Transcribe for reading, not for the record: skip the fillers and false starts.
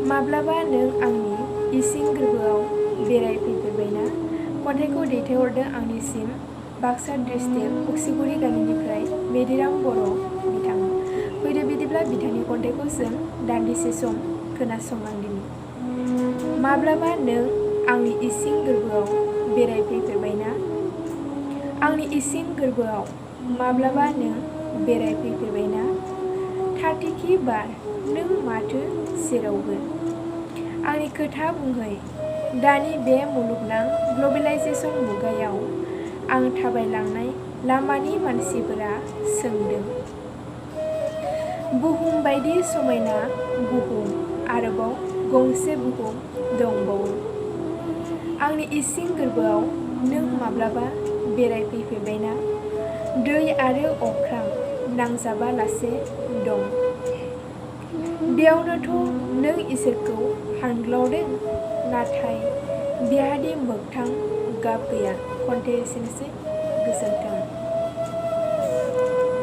माब्लाबा नों आंनि इसिं गोरबोआव बेरायफैफेरबायना? खन्थाइखौ दैथायहरदों आंनिसिम बाक्सा डिस्ट्रिक्ट उक्सिगुरि गामिनिफ्राय मेदिराम बर' बिथां। फैदो बिदिब्ला बिथांनि खन्थाइखौ जों दान्दिसे सम खोनासंलांदिनि। माब्लाबा नों आंनि इसिं गोरबोआव बेरायफैफेरबायना? आंनि इसिं गोरबोआव माब्लाबा नों बेरायफैफेरबायना? थारथिखि बार नों माथो जेरावबो। आंनि खोथा बुंहै दानि बे मुलुगनां ग्लबेलाइजेसन मुगायाव आं थाबायलांनाय लामानि मानसिफोरा सोंदों। बुहुम बायदि समायना बुहुम आरोबाव गंसे बुहुम दंबावो। आंनि इसिं गोरबोआव नों माब्लाबा बेरायफैफेरबायना? दै आरो अख्रां नांजाबालासे दं। बेयावनोथ' नों इसोरखौ हांख्रावदों, नाथाय बेहादि मोगथां गाब गैया। खन्थाइया एसेनोसै। गोजोन्थों।